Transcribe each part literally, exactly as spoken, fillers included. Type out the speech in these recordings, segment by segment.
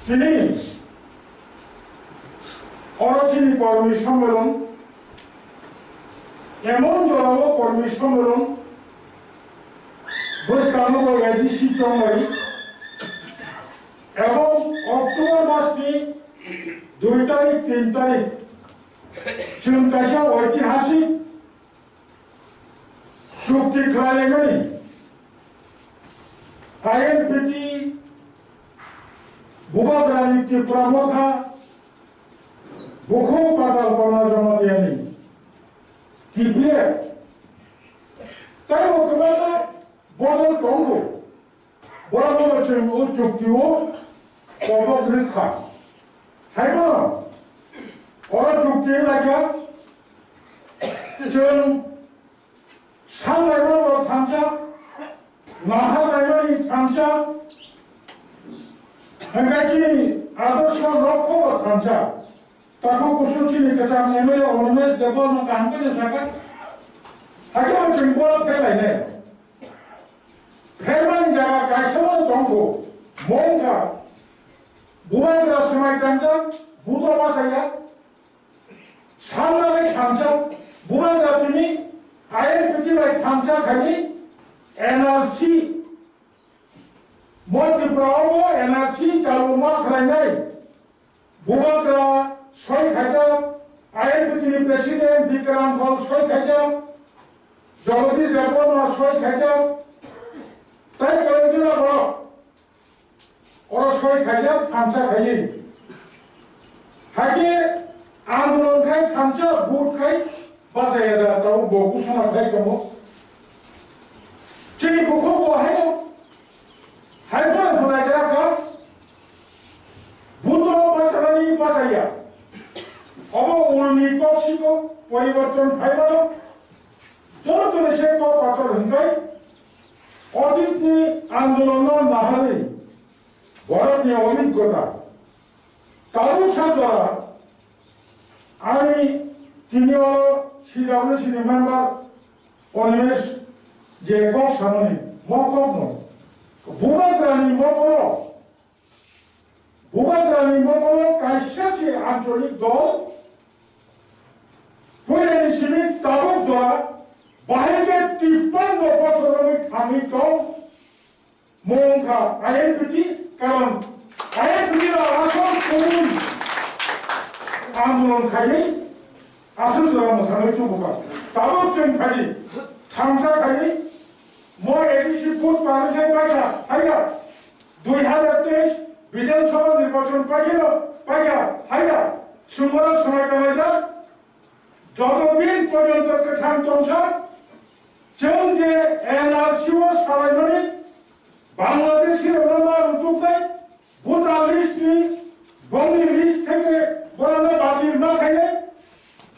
Tini oro chini kormi sommelon, emon jorao kormi sommelon bwskango A D C chongmani, ebong October masni dui tarik, tin tarik chwng kaisa oitihasik chukti khlaimani, I N P T Bubagrani Tipra Motha Bukhuk Patal Kona Jamatia ni T P F tei bo kwbangma bodol tongo. Borok no chwng o chukti o kobok rwkha. Haibo oro chukti wngkha chwng Sal laimani bo thansa, nahar laimani thansa, hwnkhai chini adorsho lokho bo thansa. Takhuk kusu chini kwcham M L A Animesh Debbarma kaham khe sakha, hakhe bo chwng boro pherlainai. Phermani jaga kaisa bo tongkho, mungkha, bubagra swmai tangjak, buto bachaya. Salnani thansa, bubagra tini I N P T bai thansa khaini N R C, mo Tripura o bo N R C chaluma khlainai. Bubagra soi khaijak, I N P T ni President Bikram Dhol soi khaijak, Jagadish Debbarma soi khaijak, tai koyekjona borok. Oro soi khaijak thansa khaini. Hakhe andolon khai thansa vote khai bachaya da tabo bo kusuma khai tongo. Chini bukhuk bo haino, hai bo hwnai gra kha. Buto bachanani bachaya. Obo ulni kok siko poriborton phaimano. Joto ni se kok kotor hwnkhai otitni andolonno naharwi borokni obhiggota tabuk sa jora ani tini o C W C ni member Animesh je kok samani mo kokno bubagrani mokolo Bubagrani mokolo kaisa se ancholik dol, puilani simi tabuk jora, bahai khe tippanno bosor romwi thangwi tong, mungkha I N P T, karon I N P T no asol kubui andolon khaiwi, asol jora mwthangwi tubukha. Tabuk chwng khaidi, thansa khaidi, mo A D C vote manwi khe paikha, haiya. Dui hazar teis Bidhan Sabha nirbachon paikhe no, paikha, haiya. Sumora swmai kalaijak, joto din porjonto kwthang tongsa, chwng je N R C o salaimani, Bangladeshi rokno ma rutuknai, voter list ni, bongni list theke borokno batil ma khainai,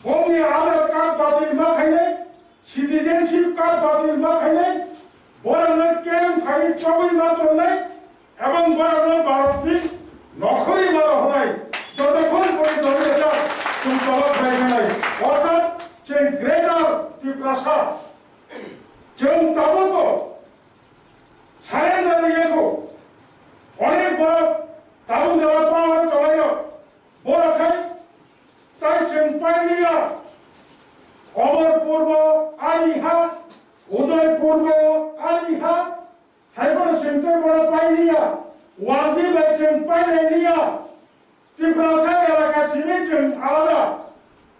bongni Aadhaar card batil ma khainai, citizenship card batil ma khainai, borokno camp khai chobwi ma tongnai, ebong borokno Bharatni nokhorwi ma rohornai, jotokhon porjonto chwng tolok khlai khanai, orthat chwng Greater Tiprasa, chwng tabukbo Surrender rwya kho. Onek borok tabuk jora power tolaio. Borok khai tai chwng pailiya. Omorpur bo ani ha, Udaipur bo ani ha. Haiphano chwng tei borok pailiya. Wanji bai chwng pailai liya. Tiprasa elaka simi chwng alada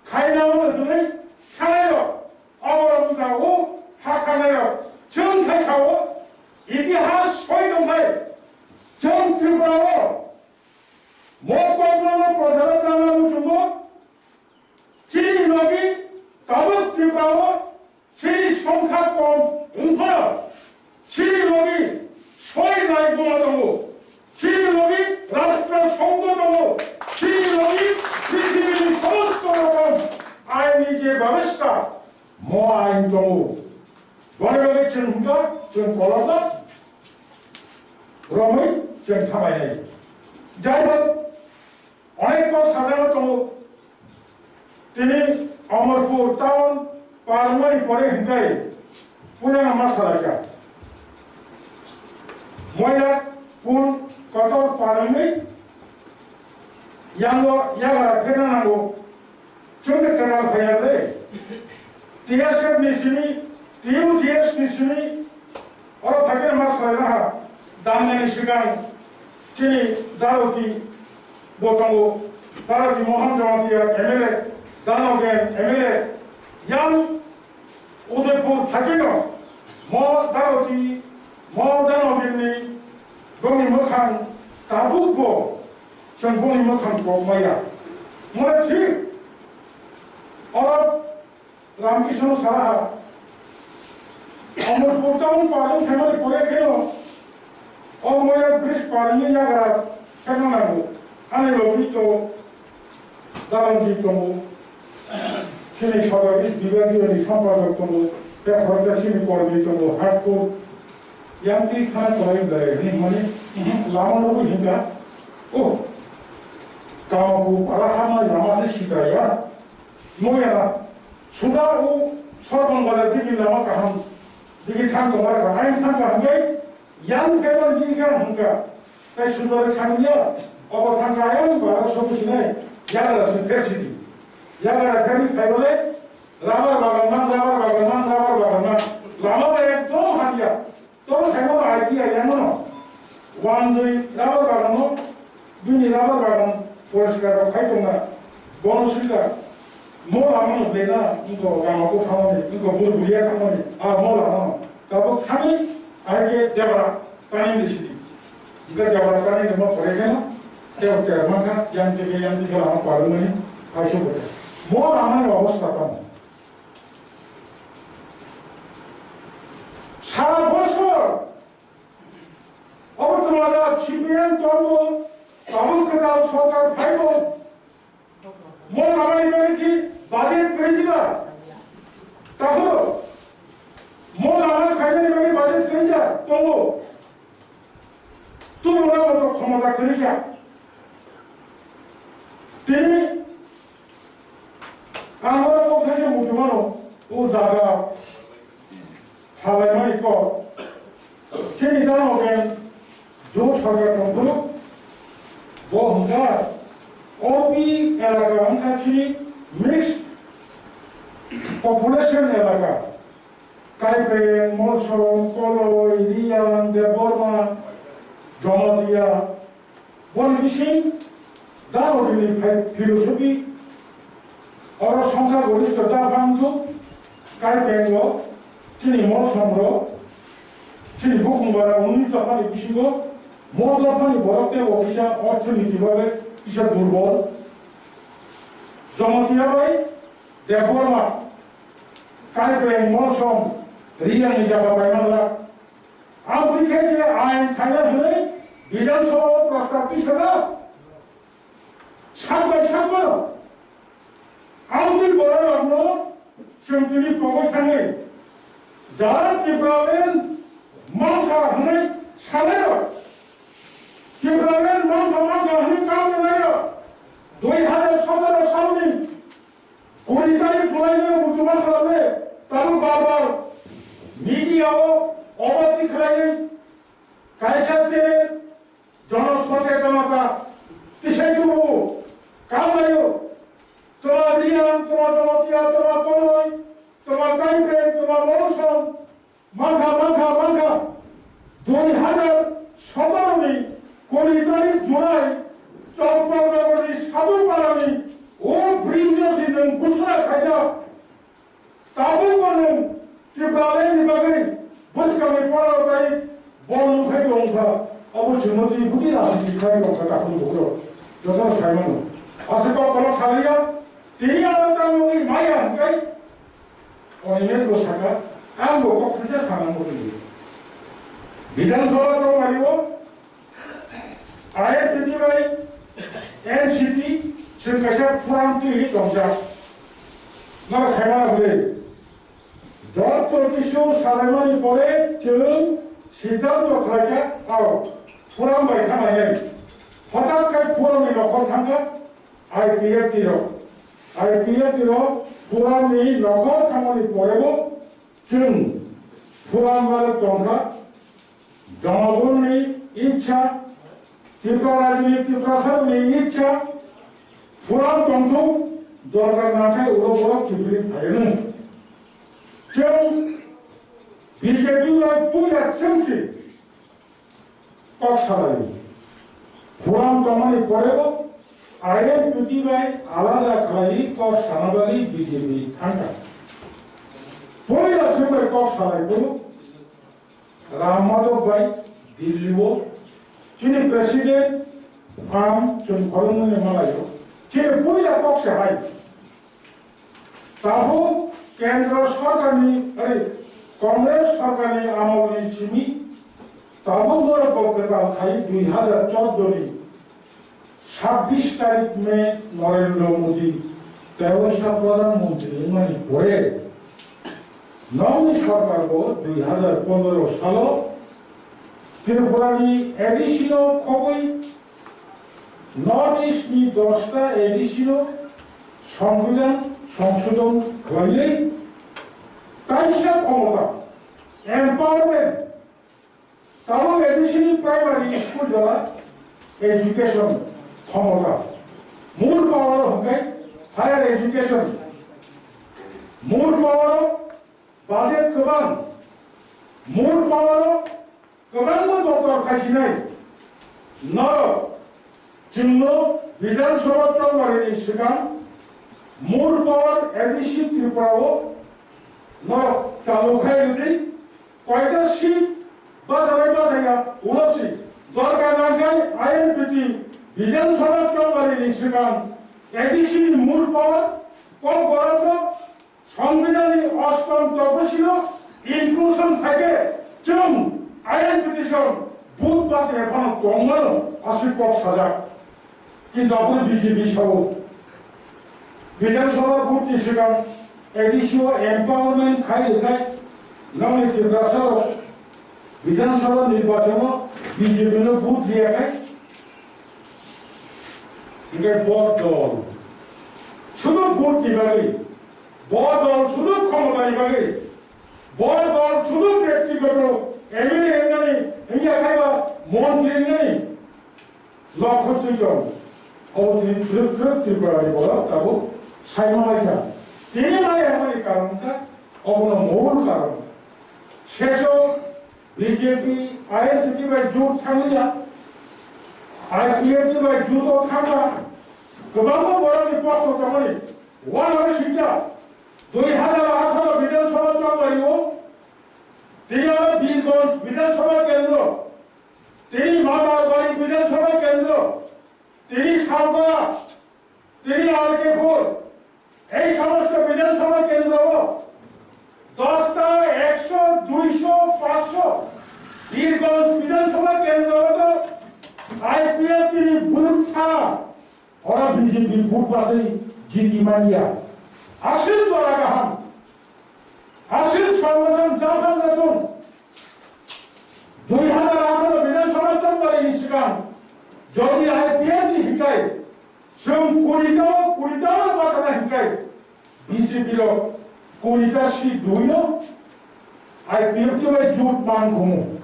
khaina hwnwi hwnwi khlaio. Oborok wngkha o ha khanai rok. Chwng khai sao, itihas soi tongkhai. Chwng Tripura o mo kokno no procharo nangna muchungo. Chini logi tabuk Tripura o chini songkha kom wngphano chini logi soi nai buma tongo. Chini logi rashtra songho tongo. Chini logi prithibini somosto rokom ain ni je babestha, mo ain tongo. Boni bagwi chwng hwnkha chwng kolokma romwi chwng thabainai. Jai hok, onek kok sajagwi tongo. Tini Amarpur town parmani pore hwnkhe puila ma salaikha. Moila pun kotor parmani Yango yagra phena nango. Chwngde kwtal phaiya le. T S F ni simi, T U T S ni simi, oro phakir ma swlailaha. Damnani swkang chini Daroti bo tongo. Daroti Mohan Jamatia M L A, Danogen M L A, yang Udaipur phakino mo Daroti, mo Danogenni bongni mwkhang tabukbo chwng bongni mwkhang kok maya. Mole thik oro Ramkisno salaha. Omorpur town parung khaimani pore kheno o moya bridge parungni yagra kheno nango. Ani logi to Dalangji tongo. Chini sodor is bibagiyo ni sampajak tongo. Te horta chini kormi tongo. Hardcore. Yang ti khana kolai belai ni mani, lama no hinga. Oh. Kama ku para hama lama se sita ya. Moya na. Suda u sorbang bala digi lama kaham. Digi thang ko mara ka. Ain thang kaham gai. Yang kaitor di kang hingka. Tai sundor thangya. Obo thangka ayang ba sobu sinai. Yagra se pher sidi. Yagra khani khaibole. Rubber bagan man, rubber bagan man, rubber bagan man. Lama ba ekdom hamya. Tobo khaimano idea yangmano. Wanjwi rubber bagan no. Bini rubber bagan poriskar rok khai tongna. Bono swika. Mo lama no bena, ingko gama ko thangmani, ingko bul bulia thangmani, a mo lama no. Tabo khani, aike debra, tani ni sidi. Ingka debra tani ni mo pore keno, teo ter mangka, yang teke, yang teke lama parumani, aiso bote. Mo lama ni obostha tamo. Sara bosor, obo twmajak C P M tongo, tabuk kwtal sorkar phaibo, Mo lama ni bagwi ki budget kwrwi diba? Takhuk. Mo lama khainani bagwi budget kwrwi ya? Tongo. Tumuna moto khomota kwrwi ya? Tini ang oro kok thaisa muchumano o jaga Halaimani kok. Chini jano ben jo sarkar tongphuru. Bo hwnkha O B elaka wngkha chini mixed population elaka. Kaipeng, Molsom, Koloi, Riyang, Debbarma, Jamatia, Boni bising dano bini phai philosophy oro songkha goristo da bangthu kai pengo chini Molsom ro chini bukung bara unis dophani bisingo mo dophani borok tebo kisa orthoniti babe kisa durbol. Jamatia bai Debbarma kai peng Molsom Riyang ni jaga bai manla. Ang twi khe je ain khaina hwnwi Bidhan Sabha o prostab twi sajak. Sak bai sak mano. Ang twi borok rokno chwng tini pogwi thangwi jara Tipraland mankha hwnwi sanai rok. Tipraland mankha mankha hwnwi kang rwnai rok. Dui hajar sotoro salni Kuri tarik July ni muchuma khlai le, tabuk bar bar media o obati khlai kaisa channel jono sochetonota tisai tubu kam laio. Toma Riyang, toma Jamatia, toma Koloi, toma Kaipeng, toma Molsom, Mankha, mankha, mankha. Dui hajar sotoro ni kuri tarik July, Chokmagorni Sabuparani o bridge o si nwng gusura khaijak. Tabukbo nwng Tipraland ni bagwi bwskangni pondro tarik bol nukphai tongkha. Obo chwngno twi bwtwi rajniti khlai tongkha takhuk bukhuk. Jotono saimano. Aswk kok kono salaiya. Tini aro tangmani maya hwnkhe Onimet bo saka, ang bo kok kisa sana mo tini. Bidhan Sabha chongmani o I F T T bai N C T chwng kaisa forum twi hi tongjak. Nang saimana hwle. Doctor Kisu salaimani pore chwng siddhanto khlaikha aro forum bai thanglainai. Hothat khai forum ni nokhor thangkha. I P F T rok, I P F T rok Puramni nokhor thangmani porebo chwng Puram bai tongkha, Jamagunni ichha, Tripura rajni, Tripura sarni ichha, Phuram tongthok, dorkar nangkhe ulo borok kiphilwi phainw. Chwng B J P bai puila chwngsi kok salaio. Phuram tongmani porebo I N P T bai alada khlaiwi kok sana bagwi B J P thangkha. Puila chwng bai kok salai phuru Ram Madhav bai Delhi o chini president ang chwng khoroknwi malaio. Chini puila kok se hai. Tabuk kendro sorkarni, ari, Congress sorkarni amolni simi tabuk norok kwtal khai dui hazar chordo ni sabbish tarik May Narendra Modi tei waisa Pradhan Mantri wngmani pore nokni sorkar bo dui hazar pondro salo Tripura ni A D C no khobwi North East ni dosta A D C no Songbidan Songsodon khlaiwi taisa khomota, empowerment, tabuk A D C ni primary school jora education khomota, mul power hwnkhe higher education, mul power budget kwbang, mul power kwbangma doctor khaisinai. Norok chwngno Bidhan Sabha chongmani swkang mul power A D C Tripura o norok chalu khai rwdi, koita seat bachanai bachaya ulo si dorkar nangkhe I N P T Bidhan Sabha chongmani swkang A D C ni mul power kok borokno Songbidanni ostom topsilo inclusion thake chwng I N P T song vote bachai phano tongmano aswk kok sajak. Kintu aboni B J P sao Bidhan Sabha vote ni swkang A D C o empowerment khai khai nongni Tiprasa rok Bidhan Sabha nirbachano B J P no vote diya khai. Hingke bo dol sudu vote ni bagwi, bo dol sudu khomota ni bagwi, bo dol sudu bektigoto M L A wngnani, wngya khaiba montri wngnani lokho twi tong. Obo twi thwrwk thwrwk Tripura ni borok tabuk saima lai kha. Tini mai hamani karon kha, obono mol karon. Seso B J P, I N C P bai jut thangya, I P F T bai jut o thangya, kwbangma borokni post o tongmani, uanabo sijak, dui hazar atharo Bidhan Sabha chonglaio, tini aro Birganj Bidhan Sabha kendro, tini Matarbari Bidhan Sabha kendro, tini Salpa, tini R K four, ei somosto Bidhan Sabha kendro o dosta, ekso, duiso, pansho Birganj Bidhan Sabha kendro o to I P F T ni vote sa, ora B J P vote basai jiti manya. Asil jora kaham. Asil songgothon jaham natung. Dui hazar atharo Bidhan Sabha chongmani ni swkang jodi I P F T ni hikai chwng kurita o kurita o bachana hikai B J P rok kurita seat rwino I P F T bai jut man khumu.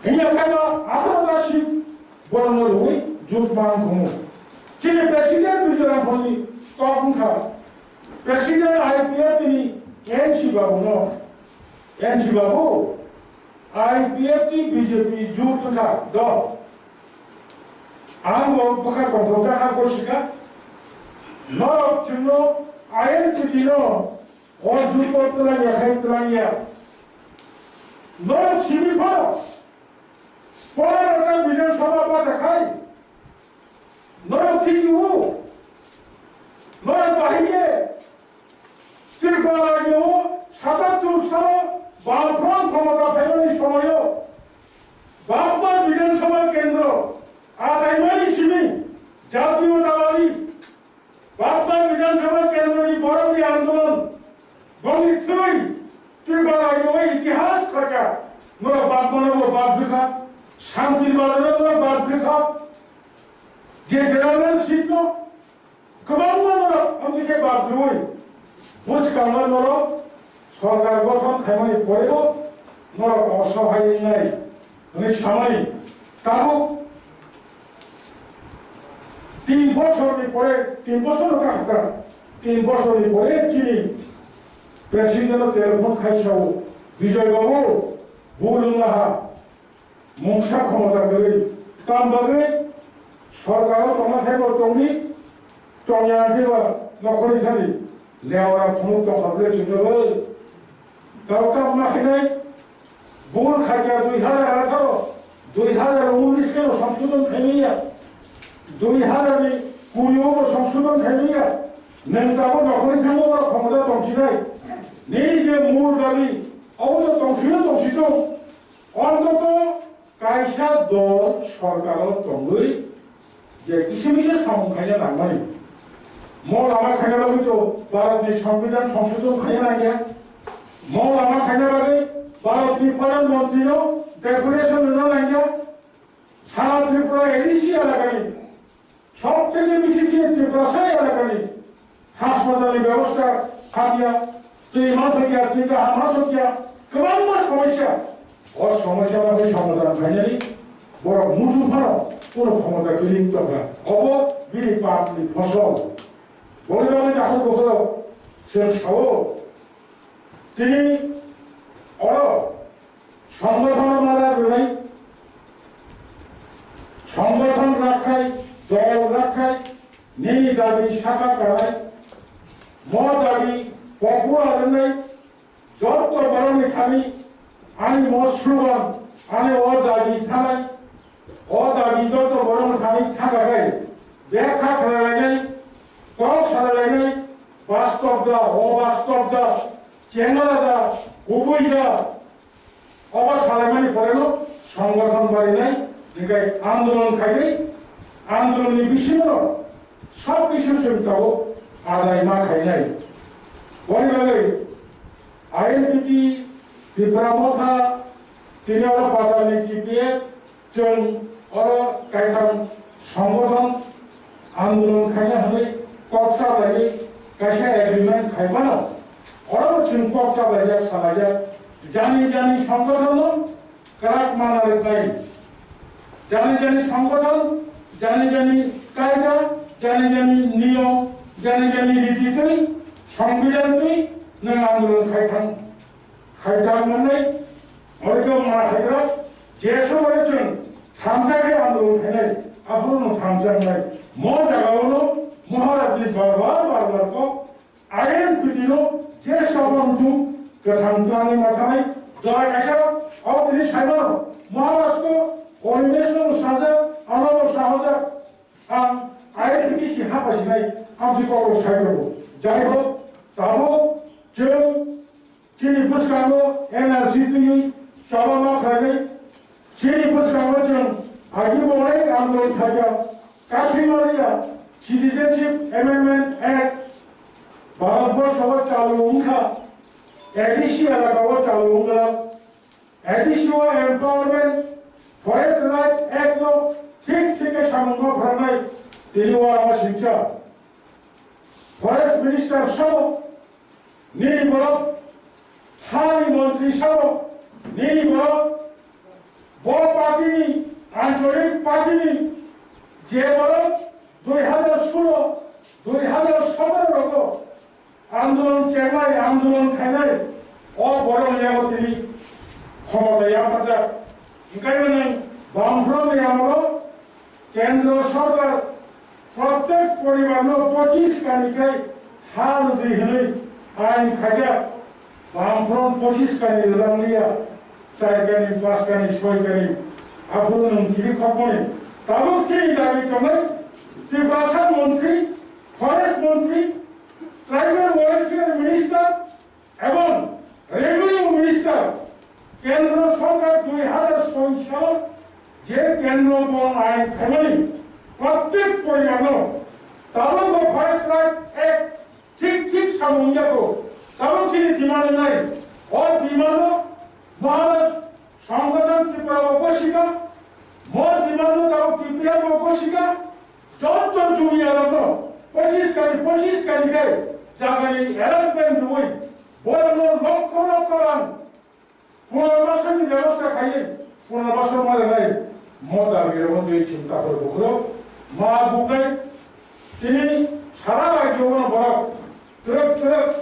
Hiya kaiba atharo ta seat borokno rwi jut man khumu. Chini president Mizoram hwnwi kok wngkha. President I P F T ni N C Babu no, N C Babu, I P F T B J P jut wngkha do. Ang bo bwkha tongthok jakha gosikha. Norok chwngno I N C T no o jut o twlangya khai twlangya. Norok simi phano Pora rokha Bidhan Sabha bata khai. Norok thiki o. Norok bahai khe Tripura rajyo o satattur salo Bamfront khomota phaimani somoyo Bapma Bidhan Sabha kendro achaimani simi jatiyo dawai Bapma Bidhan Sabha kendroni borokni andolon, bongni thwi, Tripura rajyo itihas khaka, norok Bapmano bo bad rwkha, Shantir Bazaro norok bad rwkha, je general seat no, kwbangma norok amtwi khe bad rwui, bwskango norok sorkar gothon khaimani porebo norok osohai wngnai hwnwi samani tabuk Tin bosorni pore, tin bosorno kakha, tin bosorni pore chini president-no telephone khai sao, "Bijoy babu, bul wnglaha, mungsa khomota kwrwi, tam bagwi sorkaro tongna thaibo tongdi, tongya thaiba nokhorwi thani, leora phunuk tongkha bwle chwngno bai." Tao tamo ma khainai, bul khaikha dui hazar atharo, dui hazar unis khe bo songsodhon khaimanya, dui hazar ni kuri o bo songsodhon khaimanya, nwng tabuk nokhorwi thango borok khomota tongsinai, nini je mul dabi, obo to tongsinai tongsi tong, ontoto kaisa dol sorkaro tongwi je kisa misa samung khaina nangmani. Mo lama khaina bagwi to Bharatni Songbidan songsodhon khaina nangya. Mo lama khaina bagwi Bharatni Pradhan Montrino decoration rwna nangya. Sara Tripura A D C elakani সব থেকে বেশি যে ত্রিপুরাসা এলাকানি হাসপাতালনি ব্যবস্থা Khadia, twi ma thokya, twi kaham ma thokya, kwbangma somosya. O somosya no hai somadhan khainani borok muchung phano kono khomota kwrwi tongkha. Obo bini papni phosol. Boni bagwi takhuk bukhurok chwng sao, tini oro songgothon mara rwnai, songgothon rakhai, dol rakhai, nini dabi saka kanai, mo dabi popular rwnai, jotto borokni thani ani mo slogan, ani o dabi thanai, o dabi jotto borokni thani thangkha khe, bekha khlailainai, kok salainai, bastob da, obastob da, chengla da, kubui da, Obo salaimani poreno songgothon barinai, hinkhe andolon khainai, andolonni bisingo sob kisu chwng tabuk adai ma khainai. Boni bagwi I N P T, Tipra Motha, tini oro Patalni T P F, chwng oro kaitham songgothon andolon khaina hwnwi kok salaiwi kaisa agreement khai mano. Oro chwng kok salaijak, salaijak, jani jani songgothon no kwrak mana rwknai. Jani jani songgothon, jani jani kaida, jani jani niyom, jani jani riti twi, songbidan twi nwng andolon khai thang, khai thang mannai. Oijo ma hagra, je somoy chwng thamsa khe andolon khainai, aphuru no thamsa wngnai. Mo jagao no Maharaj ni bar bar bar bar kok I N P T no je sobo muchung kwthang twlangwi ma thanai. Jora kaisa o tini saimano, Maharaj to Animesh no sajak, ano bo sajak. Ang I N P T si hapaisinai, ang si kok sai tongo. Jai hok, tabuk chwng Chini bwskango N R C twiwi choloma khlainai. Chini bwskango chwng agi bo onek andolon khaikha. Kasui maliya Citizenship Amendment Act Bharatborsho o chalu wngkha, A D C elaka o chalu wngkha, A D C o empowerment, Forest Right Act no thik thik khe samung no phrwngnai tini o ama singcha. Forest Minister sabo, nini borok, hani montri sabo, nini borok, bo party ni, ancholik party ni, je borok dui hazar solo, dui hazar sotoro rogo andolon chengnai, andolon khainai, o borok yago tini khomota yapharjak. Hwnkhe nwng Bamfront ni amolo Kendro Sorkar prottek poribar no pochis kani khai ha rwdi hwnwi ain khaijak. Bamfront pochis kani rwlangliya, char kani, panch kani, soi kani, aphuru nwng chini khokmani. Tabuk chini dabi tongnai Tiprasa montri, forest montri, tribal welfare minister, Ebong Revenue Minister, Kendro Sorkar dui hazar soi salo je Kendro Bon Ain khaimani prottek poribarno tabuk bo Forest Right Act thik thik samung yago, tabuk chini demand nai, o demand no Maharaj Songgothon Tripura bo gosika, mo demand no tabuk T P F bo gosika, Jotto jumiyarokno pochis kari, pochis kari khe jagani allotment rwui borokno lokho lokho rang punarbasanni bebosta khaiwi punarbasa ma rwnai mo dabirokno twi chwng takhor bukhurok ma buknai Tini sara rajyo-o borok twrwk twrwk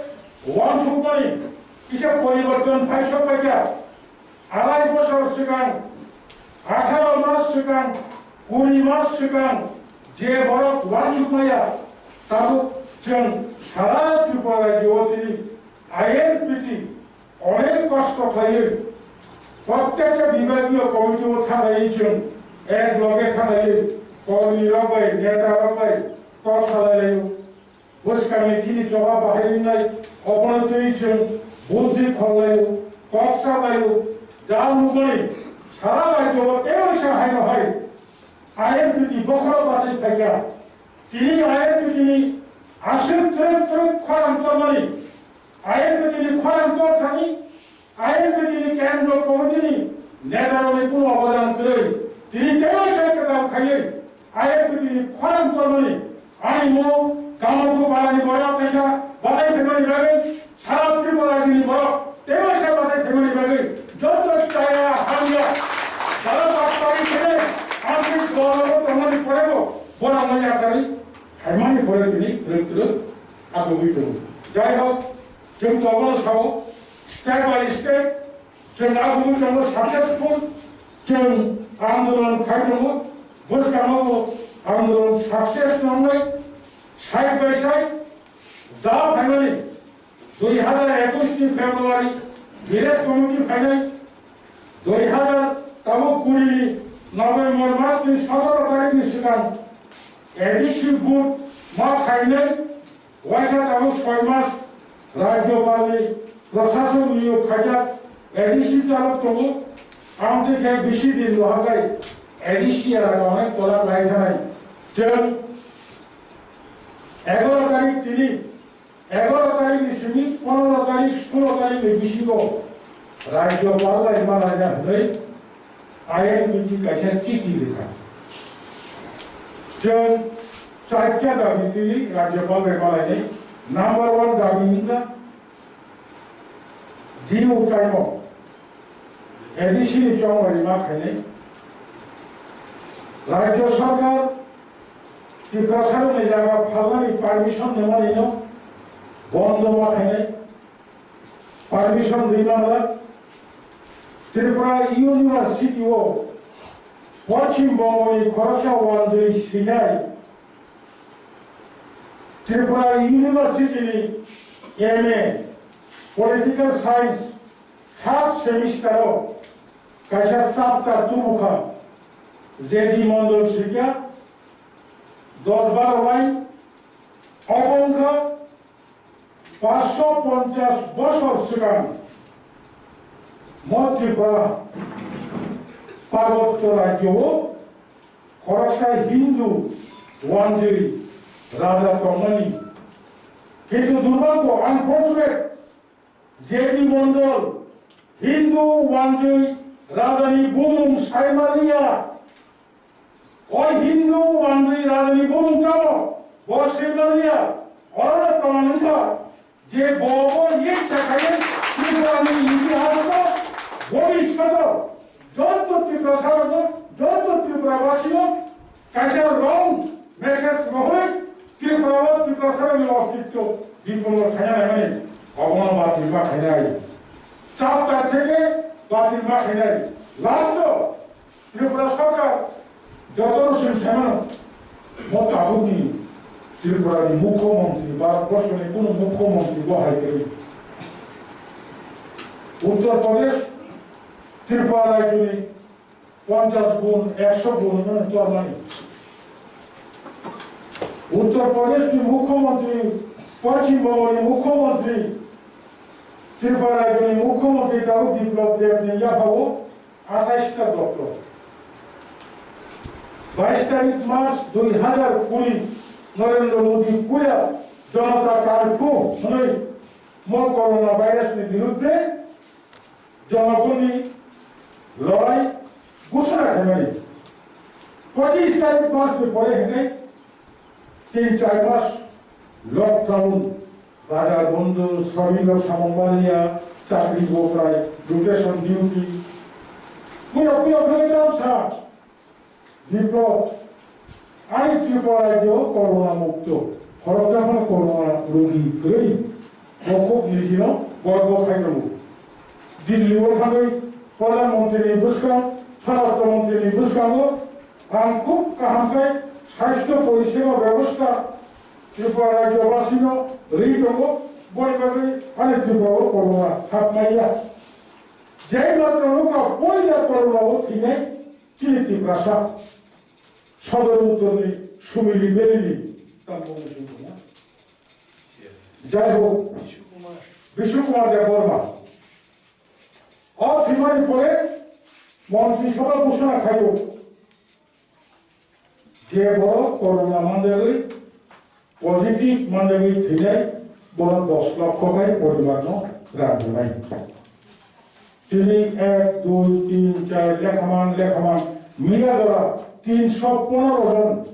uansukmani kisa poriborton phaisok paikha. Arai bosor swkang, atharo mas swkang, kuri mas swkang je borok uansukmaya, tabuk chwng sara Tripura rajyo-o tini I N P T onek kosto khlaiwi, prottekta bibhagiyo committee-o thanglaiwi chwng ek loge thanglaiwi kormirok bai, netarok bai kok salailaio. Bwskangni chini choba bahai wngnai, obono twi chwng budhi khorlaio, kok salaio, jal nukmani sara rajyo-o tei waisa haino hai I N P T bokhorok bachai phaikha. Tini I N P T ni aswk twrwk twrwk khorang tormani, I N P T ni khorang tor thani, I N P T ni kendro committee ni netarokni kuno obodan kwrwi. Tini teibo sai kwtal khaiwi I N P T ni khorang tormani ani mo Kamalpur parani borok kaisa bachai phaimani bagwi, sara Tripura rajyoni borok teibo sai bachai phaimani bagwi joto chaya hamya jara bachai khe ang khe borok tongmani porebo borok mani akhari khaimani pore tini twrwk twrwk agugwi tongo. Jai hok, chwng tobono sao, step by step, chwng agugwi tongo successful, chwng andolon khai tongo, bwskango bo andolon success wngnai, side by side, da phaimani dui hazar ekush ni February village committee phainai, dui hazar tabuk kuri ni November mas ni sotoro tarik ni swkang A D C vote ma khainai, waisa tabuk soi mas rajyopal ni prashason niyog khaijak A D C chalok tongo, amtwi khe bisi din rohorkhai A D C era onek tola khlai sanai. Chwng egaro tarik tini, egaro tarik ni simi pondro tarik, sulo tarik ni bisingo rajyopal bai ma laina hwnwi I N P T kaisa chithi rikha. Chwng chaikya dabi twi rajyopal bai ma lainai. Number one dabi wngkha D U time o A D C ni chongmani ma khainai. Rajya Sarkar Tiprasarokni jaga phalmani permission rwmani no bondo ma khainai. Permission rwi manlak. Tripura University o Poschim Bongoni khoroksa uanjwi swinai Tripura University ni M A Political Science third semester o kaisa chapter tubukha, J D Mondol swikha dos baro line, obo wngkha paanch sho ponchas bosor swkang mo Tripura Parbotyo Rajyo o khoroksa Hindu uanjwi raja tongmani. Kintu durbhagyo, unfortunate, J D Mondol Hindu uanjwi rajani bumung saimaliya. O Hindu uanjwi rajani bumung tamo bo saimaliya. Oro proman wngkha je bo bo yek sakhaye Tripurani itihaso bhobishoto joto Tiprasarokno, joto Tripurabasino kaisa wrong message rohoi Tripura o Tiprasarokni ostitto bipollo khaina naimani obono batil ma khainai. Chapter theke batil ma khainai. Last o Tripura Sarkar jotono chwng saimano, mo tabukni Tripurani Mukhyamantri, Bharatborsoni kunu Mukhyamantri bo hai kwrwi. Uttar Pradesh, Tripura rajyoni ponchas gun, ekso gun hwnwi tormani. Uttar Pradesh ni Mukhyamantri, Poschim Bongol ni Mukhyamantri, Tripura rajyoni Mukhyamantri tabuk Biplab Deb ni yaphao athais ta doptor. Bais tarik March dui hazar kuri, Narendra Modi puila Janata Curfew hwnwi mo corona virus ni birudde jonogonni lorai ghosona khaimani. Pochis tarik mas ni pore hwnwi tin char mas lockdown, bazar bondo, sromik rok samung maliya, chakri bokrai, rotation duty. Puya puya phele tamsa Biplab, ani Tripura rajyo corona mukto, khoroksa phano corona rogi kwrwi, bo khub nijino gorbo khai tongo. Delhi o thangwi Pradhan Mantri ni bwskang, Swarashtra Mantri ni bwskango ang khub kaham khe sasthya poriseba bebosta Tripura rajyobasino rwi tongo, boni bagwi ani Tripura o corona hapmaiya. Jai matra nukha poila corona o thwinai chini Tiprasa. Sodor uttorni Sumili Melili tamo muchung tongma. Jai hok, Bishu Kumar Debbarma. O thwimani pore Montri Sabha ghosona khaio je borok corona manjagwi positive manjagwi thwinai borok dos lokho khai poribarno rang rwnai. Tini ek, dui, tin, char lekhaman lekhaman miya jora tinsho ponero jon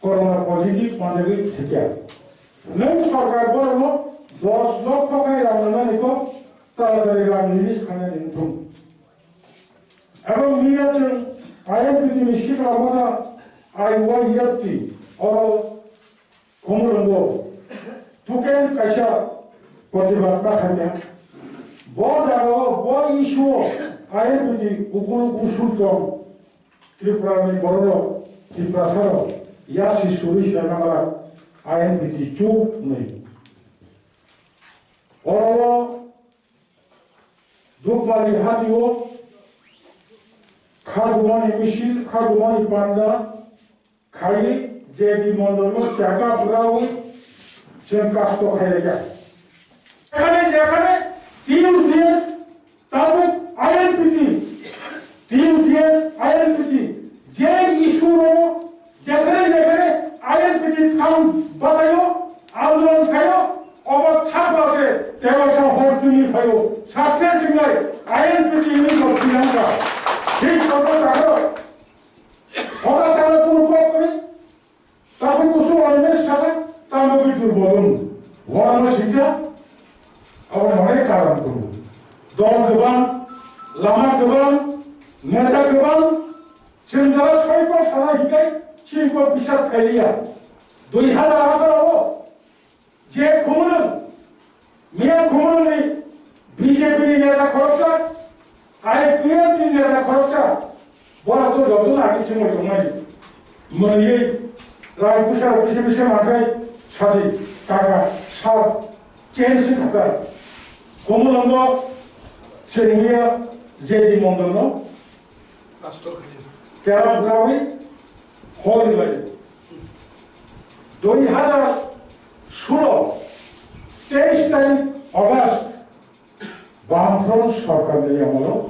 corona positive manjagwi thwikha. Nwng sorkar borokno dos lokho khai rang rwnani kok taratari rang release khainani wngthung. Abo miya chwng I N P T ni sikla motha I Y F T oro Khumulwngo tuken kaisa protibad ma khaikha. Bo jagao, bo issue o I N P T ukulu usul tong Tripura ni bororok, Tiprasa rok yasi suri se nangla I N P T chuk nwi. Oro Dukmali hatio khagumani misil, khagumani panda, khai J D Mondolno chakap rawi chwng kasto khailaiya. Jekhane jekhane T U G S tabuk I N P T, T U G S I N P T je issue rwo jekhane jekhane I N P T thang bataio, andolon khaio, obo thakla se tebasa hor chini khaio, sakse chinglai I N P T ni bo sinangkha. Thik kotor jaga. Hota sana kunu kok kuni. Tabuk kusu orme sana, tamo ki durbolon. Wano sija, aboni hone karam kunu. Dol gabang, lama gabang, neta gabang, chindara soiko sana hikai, chingko bisas khailiya. Dui hazar atharo o, je khumulung, Miya Khumulwngni B J P ni neta khoroksa, I P F ni neta khoroksa, borok to joto no agi chumui tongmani. Mwnwi rai puisa rok bisi bisi mankhai sadi taka sal change se thaka. Khumulwngo chwng miya J D Mondolno Pastor khaidi. Kerap rawi hoi lai. Dui hazar sulo, teis tarik August, Bamfront sorkar ni amolo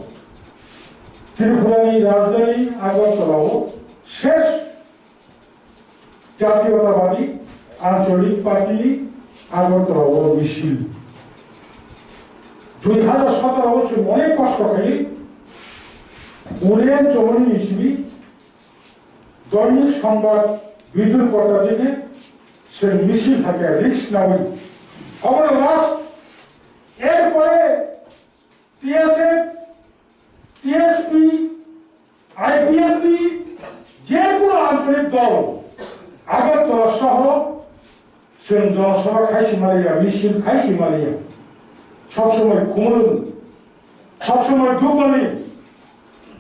Tripura ni rajdhani Agartala o ses Jatiyotabadi Ancholik Party ni Agartala o misil. Dui hazar sataro o chwng onek kosto khai Orion Chowdhury ni simi Doinik Sambad Bidur Kotta dine chwng misil thakya risk nawi. Obono last er pore T S F, T S P, I P F T, je kono ancholik dol Agartala sohoro chwng jonosabha khai si maliya, misil khai si maliya. Sob somoi Khumulwng, sob somoi Dukmali,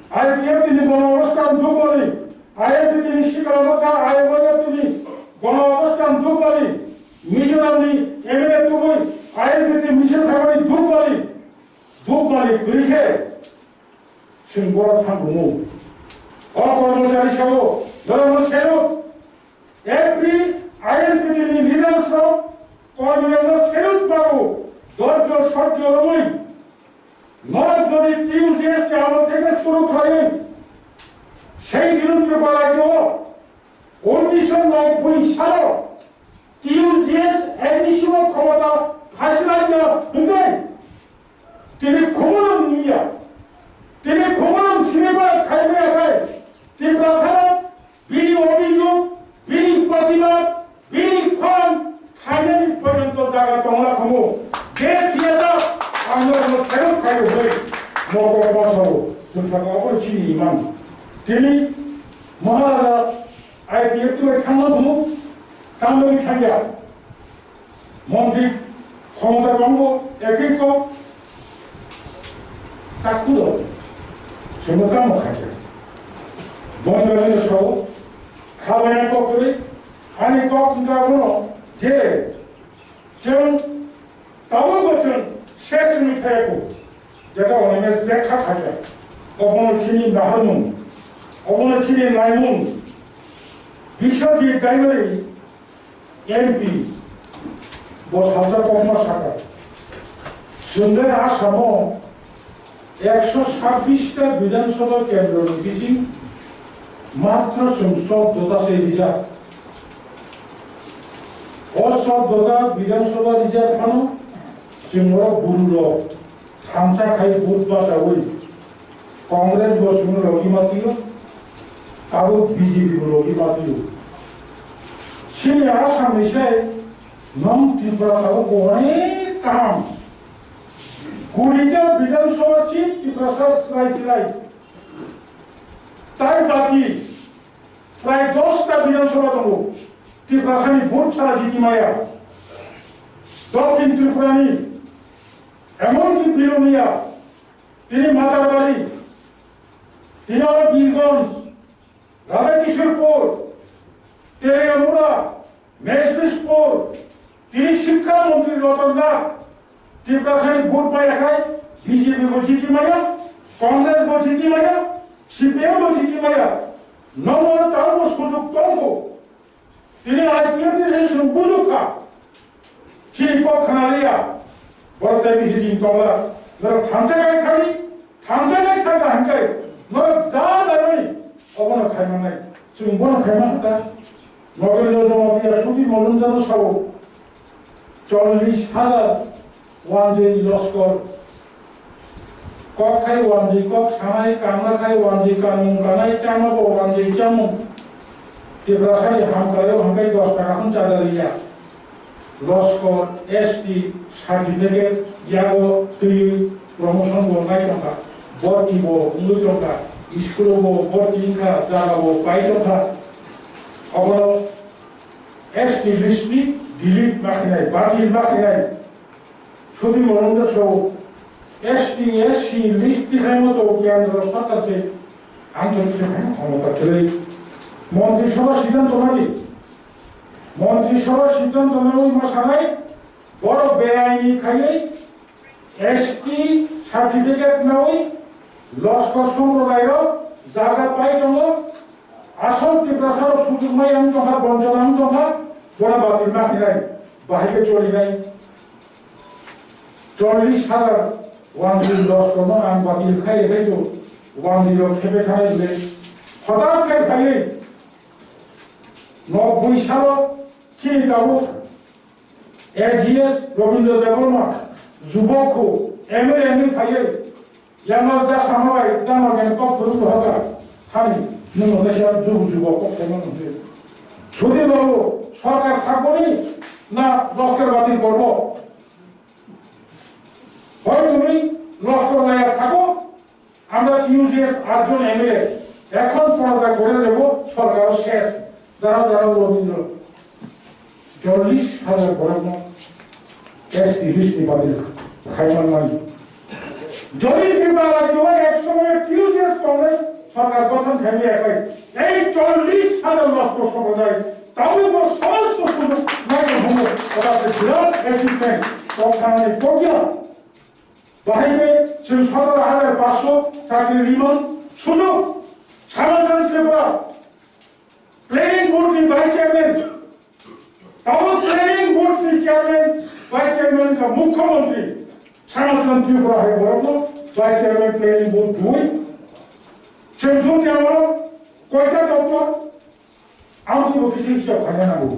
I P F T ni gono obosthan Dukmali, I P F T ni sikla motha I Y F T ni gono obosthan Dukmali, Mizoram ni M L A tubui I P F T ni misil khaimani Dukmali. Dukmani kwrwi khe chwng borok thang rwngo. O kormochari sabo norokno salute. Every I N P T ni leaders rok kormorokno salute babu. Dhorjo sojjo rwui norok jodi T U G S ni amol theke suru khlaiwi sei dino Tripura rajyo o Unnisho nobboi salo T U G S admission khomota phasilaiya hwnkhe tini Khumulwng wngya. Tini Khumulwng sinibar khaimaya khai Tiprasa bini obijog, bini protibad, bini khorang khainani porjonto jaga tongna khamu. Je siyasa ang no khairok khairok hoi mokol pasao chwng saka obo chini imang. Tini Maharaja bai thangma thumuk, tamo bai thangya. Montri khomota tongo, ekoi kok, takhuro, chwngno tamo khaikha. Bonjorani sao, khabaina kok kwrwi, ani kok wngkha abono je, chwng tabukbo chwng ses wngwi thayakho. Jeta onomes bekha khaikha. Obono chini naharmung, obono chini naimung, Biswajit Daimari M P bo salsa kokma saka. Chwng le Asamo ekso sabbish ta Bidhan Sabha kendro ni bising matro chwng soddo ta se rijak. O soddo ta Bidhan Sabha rijak phano chwng oro buru rok thansa khai vote bachaui Congress bo chwngno logi matio, abo B J P bo logi matio. Chini Assam ni sai nong Tripura tabuk bo onek kaham. Kurita Bidhan Sabha seat Tiprasa chwrai chwrai. Tai baki prai dos ta Bidhan Sabha tongo. Tiprasa ni vote chara jiti maya. Dokhin Tripura ni, emonki Bilonia, tini Matarbari, tini aro Birgonj, Radhakishorpur, Teregamura, Meshbishpur, tini Shikkha Montri Ratan Nath, Tiprasani vote bai akhai B J P bo jiti maya, Congress bo jiti maya, C P M bo jiti maya, nomo tamo sujuk tongo. Tini I P F T se sung bujukha. Chini kok khna liya. Borok tei bisi din tongla. Norok thansa kai thani, thansa kai thani hingkai. Norok ja laimani. Obono khaimannai. Chwng bono khaimang ta. Nogori no jomo dia sudi molum jano sao. Chollish hajar. Wanjwi loskor. Kok khai wanjwi kok sanai, kanna khai wanjwi kanmung kanai, chama bo wanjwi chamung. Tiprasani hamkrai o hingkai dos taka hwn chada liya. Loskor, S T, certificate, yago twiwi promotion bo nai tongkha. Borti bo wngwi tongkha. School bo borti wngkha, jaga bo pai tongkha. Obono S T list ni delete ma khainai, batil ma khainai. Sudi morong da so S T S C list ti khai mo to kendro sarkar se ang to se khai mo ta khlai. Montri Sabha siddhanto nadi. Montri Sabha siddhanto nadi ma sanai boro beaini khaiwi S T certificate nawi loskor somprodai rok jaga pai tongo. Asol Tiprasa rok sujukmai ang tongkha, bonchona ang tongkha, bona batil ma khainai, bahai khe cholinai. Chollish hajar wanjwi loskor no ang batil khai khai to wanjwi rok khepe khanai le. Hotat khai phaiwi nobboi salo chini tabuk A G S Robindra Debbarma, Jubok khu, M L A ni phaiwi, Yamal da sama bai, da ma gen kok phuru hoga, hani, nung no sa jubu jubu kok thai man se. Sudi babu, sorkar thakboni, na loskor batil korbo. Hoi tumi loskor laya thako, আমরা ইউজিএফ আটজন এমএলএ এখন পর্দা করে দেব সরকারও শেষ। দাঁড়াও, দাঁড়াও, রবীন্দ্র, চল্লিশ হাজার বরাদ্দ এসটি লিস্ট নিপাতিল খাইমান মানি। যদি ত্রিপুরা রাজ্য এক সময় টিউজিএস কংগ্রেস সরকার গঠন খাইলে একাই এই চল্লিশ হাজার লস্কর সম্প্রদায় তাবুক সমস্ত সুযোগ নাইতে হবো। ওটা একটা বিরাট অ্যাচিভমেন্ট। তখন আমি প্রজ্ঞা Bahai khe chwng সতেরো হাজার পাঁচশো chakri rimang sujok Sanatan Tripura Planning Board ni Vice Chairman, tabuk Planning Board ni Chairman, Vice Chairman ka Mukhyamantri Sanatan Tripura hai borokno Vice Chairman Planning Board dui. Chwng jodi amo koita doctor, ang tubo kisi hisab khaina nango.